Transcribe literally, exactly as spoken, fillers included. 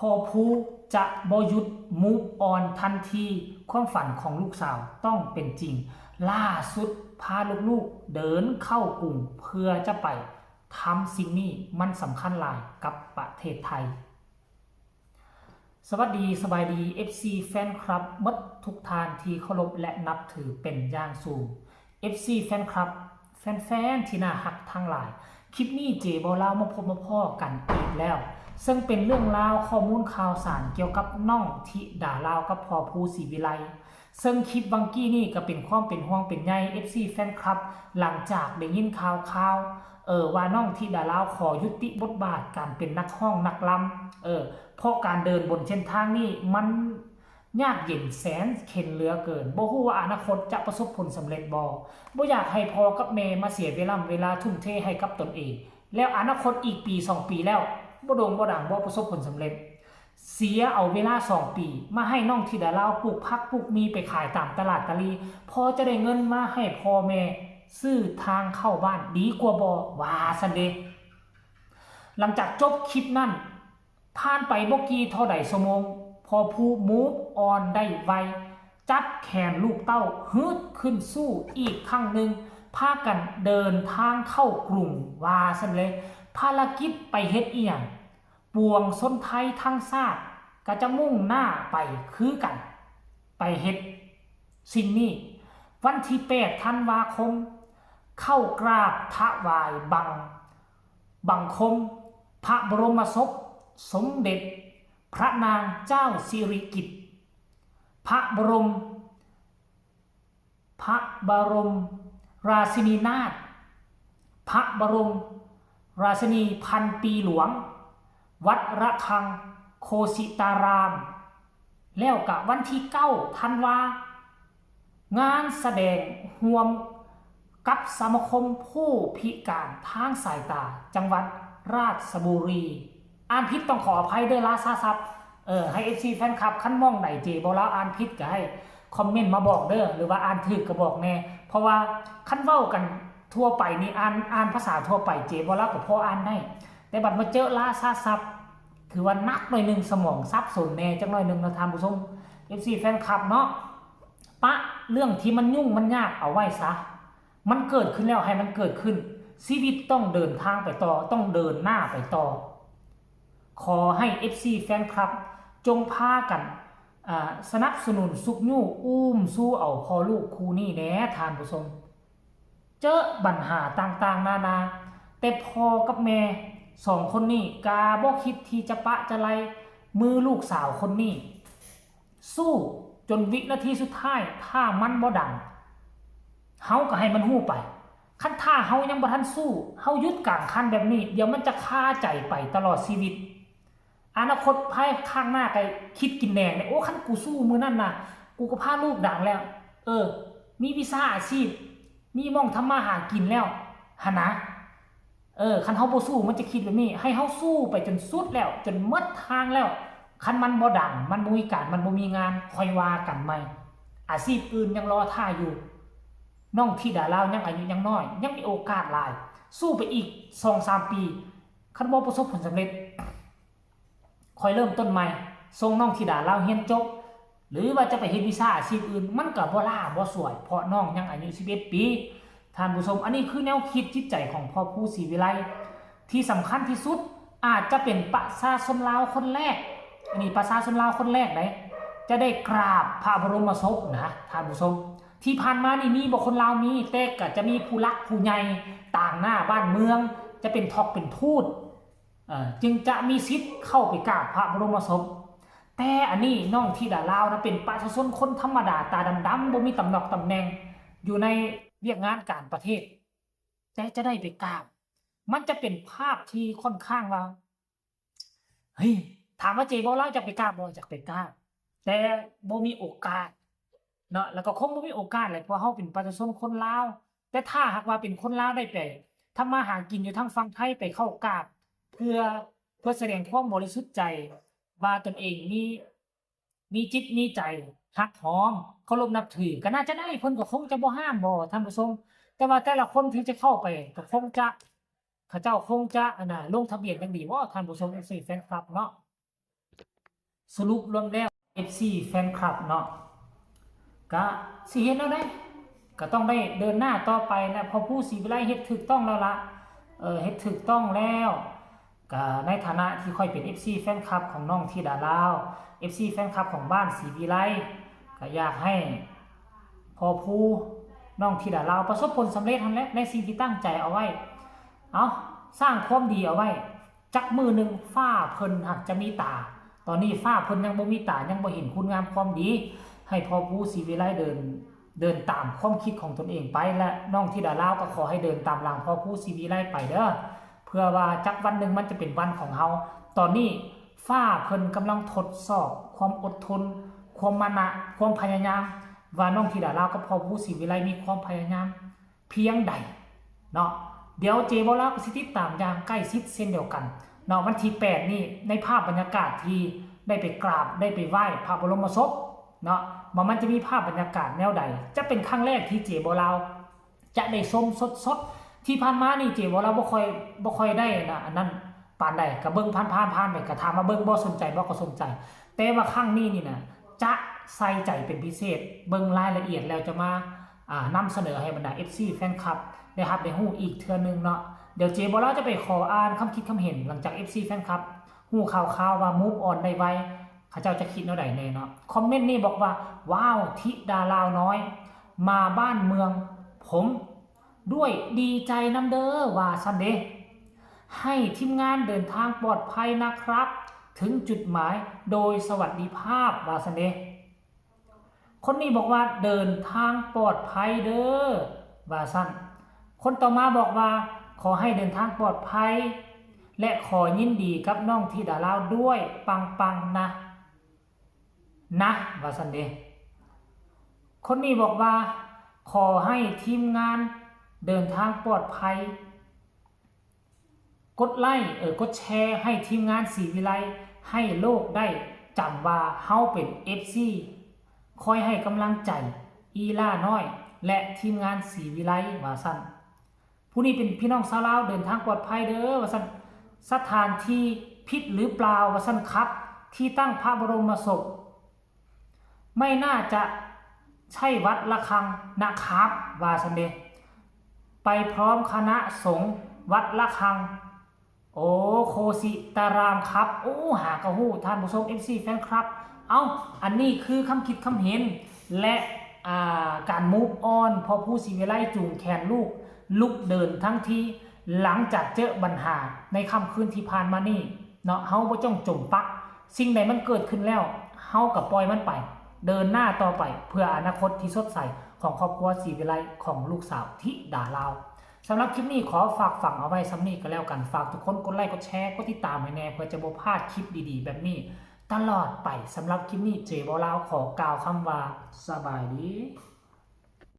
พ่อผู้จะบ่หยุด move on ทันที ความฝันของลูกสาวต้องเป็นจริง ล่าสุดพาลูกๆเดินเข้ากรุงเพื่อจะไปทำสิ่งนี้ มันสำคัญหลายกับประเทศไทย สวัสดีสบายดี เอฟซี แฟนคลับหมดทุกท่านที่เคารพและนับถือเป็นอย่างสูง เอฟซี แฟนคลับ แฟนๆที่น่าฮักทั้งหลาย คลิปนี้เจบ่าวลาวมาพบมาพ้อกันอีกแล้ว ซึ่งเป็นเรื่องราวข้อมูลข่าวสารเกี่ยวกับน้องธิดาลาวกับพ่อผู้ศรีวิไล ซึ่งคลิปวังกี้นี่ก็เป็นความเป็นห่วงเป็นใย เอฟซี แฟนคลับ หลังจากได้ยินข่าวข่าว เออ ว่าน้องธิดาลาวขอยุติบทบาทการเป็นนักฮ้องนักลำ เออ เพราะการเดินบนเส้นทางนี้มันยากเย็นแสนเข็ญเหลือเกิน บ่ฮู้ว่าอนาคตจะประสบผลสำเร็จบ่ บ่อยากให้พ่อกับแม่มาเสียเวลาเวลาทุ่มเทให้กับตนเอง แล้วอนาคตอีกปีสองปีแล้ว บ่โด่งบ่ดัง บ่ประสบผลสำเร็จ เสียเอาเวลาสองปี มาให้น้องธิดาลาวปลูกผักปลูกมีไปขายตามตลาดตะลี พอจะได้เงินมาให้พ่อแม่ซื้อทางเข้าบ้านดีกว่าบ่ ว่าซั้นเด้ หลังจากจบคลิปนั้น ผ่านไปบ่กี่เท่าใดชั่วโมง พ่อผู้ move on ได้ไว จับแขนลูกเต้าฮึดขึ้นสู้อีกครั้งหนึ่ง พากันเดินทางเข้ากรุง ว่าซั้นเลย ภารกิจไปเฮ็ดอีหยัง ปวงชนไททั้งชาติก็จะมุ่งหน้าไปคือกัน ไปเฮ็ดสิ่งนี้ วันที่แปดธันวาคม เข้ากราบถวายบัง บังคม พระบรมศพ สมเด็จ พระนางเจ้าสิริกิติ์ พระบรม พระบรมราชินีนาถ พระบรมราชินีพันปีหลวง วัดระฆังโคสิตาราม แล้วกะวันที่เก้าธันวา งานแสดงร่วมกับสมาคมผู้พิการทางสายตาจังหวัดราชบุรี อ่านผิดต้องขออภัยเด้อ ลาซาซับ เออ ให้ เอฟซี แฟนคลับ คันหม่องใดเจบ่าวลาวอ่านผิดก็ให้คอมเมนต์มาบอกเด้อ หรือว่าอ่านถูกก็บอกแน่ เพราะว่าคันเว้ากันทั่วไปนี่ อ่าน อ่านภาษาทั่วไปเจบ่าวลาวก็พออ่านได้ แต่บัดมาเจอลาซาซับ ถือว่าหนักหน่อยหนึ่ง สมองสับสนแน่จักหน่อยหนึ่งเนาะท่านผู้ชม เอฟซี แฟนคลับเนาะ ปะเรื่องที่มันยุ่งมันยากเอาไว้ซะ มันเกิดขึ้นแล้วให้มันเกิดขึ้น ชีวิตต้องเดินทางไปต่อ ต้องเดินหน้าไปต่อ ขอให้ เอฟซี แฟนคลับ จงพากัน อ่า สนับสนุนซุกยู้อุ้มสู้เอาพ่อลูกคู่นี้แหน่ท่านผู้ชม เจอปัญหาต่างๆนานา แต่พ่อกับแม่สองคนนี้กาบ่คิดที่จะปะจะไลมือลูกสาวคนนี้ สู้จนวินาทีสุดท้าย ถ้ามันบ่ดัง เฮาก็ให้มันฮู้ไป คันถ้าเฮายังบ่ทันสู้ เฮาหยุดกลางคันแบบนี้ เดี๋ยวมันจะคาใจไปตลอดชีวิต อนาคตภายข้างหน้าก็คิดกินแหน่งเนี่ย โอ้ คันกูสู้มื้อนั้นน่ะ กูก็พาลูกดังแล้ว เออ มีวิชาอาชีพ มีหม่องทำมาหากินแล้ว หั้นนะ เออ คันเฮาบ่สู้มันจะคิดแบบนี้ ให้เฮาสู้ไปจนสุดแล้ว จนหมดทางแล้ว คันมันบ่ดัง มันบ่มีการ มันบ่มีงาน ค่อยว่ากันใหม่ อาชีพอื่นยังรอท่าอยู่ น้องธิดาลาวยังอายุยังน้อย ยังมีโอกาสหลาย สู้ไปอีกสองสามปี คันบ่ประสบผลสำเร็จ ค่อยเริ่มต้นใหม่ ส่งน้องธิดาลาวเรียนจบ หรือว่าจะไปเฮ็ดวิชาอาชีพอื่น มันก็บ่ล้าบ่สวย เพราะน้องยังอายุสิบเอ็ดปี ท่านผู้ชม อันนี้คือแนวคิดจิตใจของพ่อผู้ศรีวิไล ที่สำคัญที่สุด อาจจะเป็นประชาชนลาวคนแรก อันนี้ประชาชนลาวคนแรกเด้ จะได้กราบพระบรมศพนะ ท่านผู้ชม ที่ผ่านมานี่มีบ่คนลาวมี แต่ก็จะมีผู้หลักผู้ใหญ่ต่างหน้าบ้านเมือง จะเป็นทอกเป็นทูต เอ่อ จึงจะมีสิทธิ์เข้าไปกราบพระบรมศพ แต่อันนี้น้องธิดาลาวนะ เป็นประชาชนคนธรรมดา ตาดำๆ บ่มีตำหนอกตำแหน่ง อยู่ในเวียกงานการประเทศ แต่จะได้ไปกราบ มันจะเป็นภาพที่ค่อนข้างว่า เฮ้ย ถามว่าเจบ่าวลาวอยากไปกราบบ่ อยากไปกราบ แต่บ่มีโอกาสเนาะ แล้วก็คงบ่มีโอกาสแหละ เพราะเฮาเป็นประชาชนคนลาว แต่ถ้าหากว่าเป็นคนลาวได้ไปทำมาหากินอยู่ทางฝั่งไทย ไปเข้ากราบ เพื่อ เพื่อแสดงความบริสุทธิ์ใจว่าตนเองมี มีจิตมีใจฮักหอม เคารพนับถือ ก็น่าจะได้ เพิ่นก็คงจะบ่ห้ามบ่ ท่านผู้ชม แต่ว่าแต่ละคนที่จะเข้าไปก็คงจะ เขาเจ้าคงจะ อันน่ะ ลงทะเบียนอย่างดีบ่ ท่านผู้ชม เอฟซี แฟนคลับเนาะ สรุปรวมแล้ว เอฟซี แฟนคลับเนาะ กะสิเฮ็ดแนวใด กะต้องได้เดินหน้าต่อไปนะ พ่อภูศรีวิไลเฮ็ดถูกต้องแล้วละ เออ เฮ็ดถูกต้องแล้ว กะในฐานะที่ข้อยเป็น เอฟซี แฟนคลับของน้องธิดาลาว เอฟซี แฟนคลับของบ้านศรีวิไล กะอยากให้พ่อภู น้องธิดาลาวประสบผลสำเร็จหั้นแหละ ในสิ่งที่ตั้งใจเอาไว้ เอา สร้างความดีเอาไว้ จักมื้อหนึ่งฟ้าเพิ่นหากจะมีตา ตอนนี้ฟ้าเพิ่นยังบ่มีตา ยังบ่เห็นคุณงามความดี ให้พ่อภูศรีวิไลเดิน เดินตามความคิดของตนเองไป และน้องธิดาลาวก็ขอให้เดินตามหลังพ่อภูศรีวิไลไปเด้อ เพื่อว่าจักวันหนึ่งมันจะเป็นวันของเฮา ตอนนี้ฟ้าเพิ่นกำลังทดสอบความอดทน ความมานะ ความพยายาม ว่าน้องธิดาลาวกับพ่อภูศรีวิไลมีความพยายามเพียงใดเนาะ เดี๋ยวเจบ่าวลาวก็สิติดตามอย่างใกล้ชิดเช่นเดียวกันเนาะ วันที่แปดนี่ในภาพบรรยากาศที่ได้ไปกราบได้ไปไหว้พระบรมศพเนาะ ว่ามันจะมีภาพบรรยากาศแนวใด จะเป็นครั้งแรกที่เจบ่าวลาวจะได้ชมสดๆ ที่ผ่านมานี่เจบ่าวลาวบ่ค่อยบ่ค่อยได้นะ อันนั้นปานใด ก็เบิ่งผ่านๆ ผ่านไป ก็ถามว่าเบิ่งบ่ สนใจบ่ ก็สนใจ แต่ว่าครั้งนี้นี่นะ จะใส่ใจเป็นพิเศษ เบิ่งรายละเอียดแล้วจะมา อ่า นำเสนอให้บรรดา เอฟซี แฟนคลับ ได้รับได้ฮู้อีกเทื่อหนึ่งเนาะ เดี๋ยวเจบ่าวลาวจะไปขออ่านคำคิดคำเห็นหลังจาก เอฟซี แฟนคลับ ฮู้ข่าวๆ ว่า move on ได้ไว เขาเจ้าจะคิดแนวใดแน่เนาะ คอมเมนต์นี่บอกว่า ว้าว ธิดาลาวน้อย มาบ้านเมืองผมด้วย ดีใจนำเด้อ ว่าซั่นเด้ ให้ทีมงานเดินทางปลอดภัยนะครับ ถึงจุดหมายโดยสวัสดิภาพ ว่าซั่นเด้ คนนี้บอกว่าเดินทางปลอดภัยเด้อ ว่าซั่น คนต่อมาบอกว่าขอให้เดินทางปลอดภัย และขอยินดีกับน้องธิดาลาวด้วย ปังๆ นะ นะ ว่าซั่นเด้ คนนี้บอกว่าขอให้ทีมงานเดินทางปลอดภัย กดไลค์ เออ กดแชร์ให้ทีมงานศรีวิไล ให้โลกได้จำว่าเฮาเป็น เอฟซี คอยให้กำลังใจอีหล้าน้อย และทีมงานศรีวิไล ว่าซั่น ผู้นี้เป็นพี่น้องชาวลาว เดินทางปลอดภัยเด้อ ว่าซั่น สถานที่ผิดหรือเปล่า ว่าซั่นครับ ที่ตั้งพระบรมศพ ไม่น่าจะใช่วัดระฆังนะครับ ว่าซั่นเด้ ไปพร้อมคณะสงฆ์วัดระฆัง โอโคสิตารามครับ โอ้ หากะฮู้ ท่านผู้ชม เอฟซี แฟนคลับ เอ้า อันนี้คือคำคิดคำเห็น และ อ่า การ move on พ่อภูศรีวิไลจูงแขนลูก ลุกเดินทั้งที่ หลังจากเจอปัญหาในค่ำคืนที่ผ่านมานี้เนาะ เฮาบ่จ้องจมปัก สิ่งใดมันเกิดขึ้นแล้ว เฮาก็ปล่อยมันไป เดินหน้าต่อไป เพื่ออนาคตที่สดใสของครอบครัวศรีวิไล ของลูกสาวธิดาลาว สำหรับคลิปนี้ขอฝากฝังเอาไว้ส่ำนี้ก็แล้วกัน ฝากทุกคนกดไลค์ กดแชร์ กดติดตามให้แน่ เพื่อจะบ่พลาดคลิปดีๆ แบบนี้ตลอดไป สำหรับคลิปนี้เจบ่าวลาวขอกล่าวคำว่าสบายดี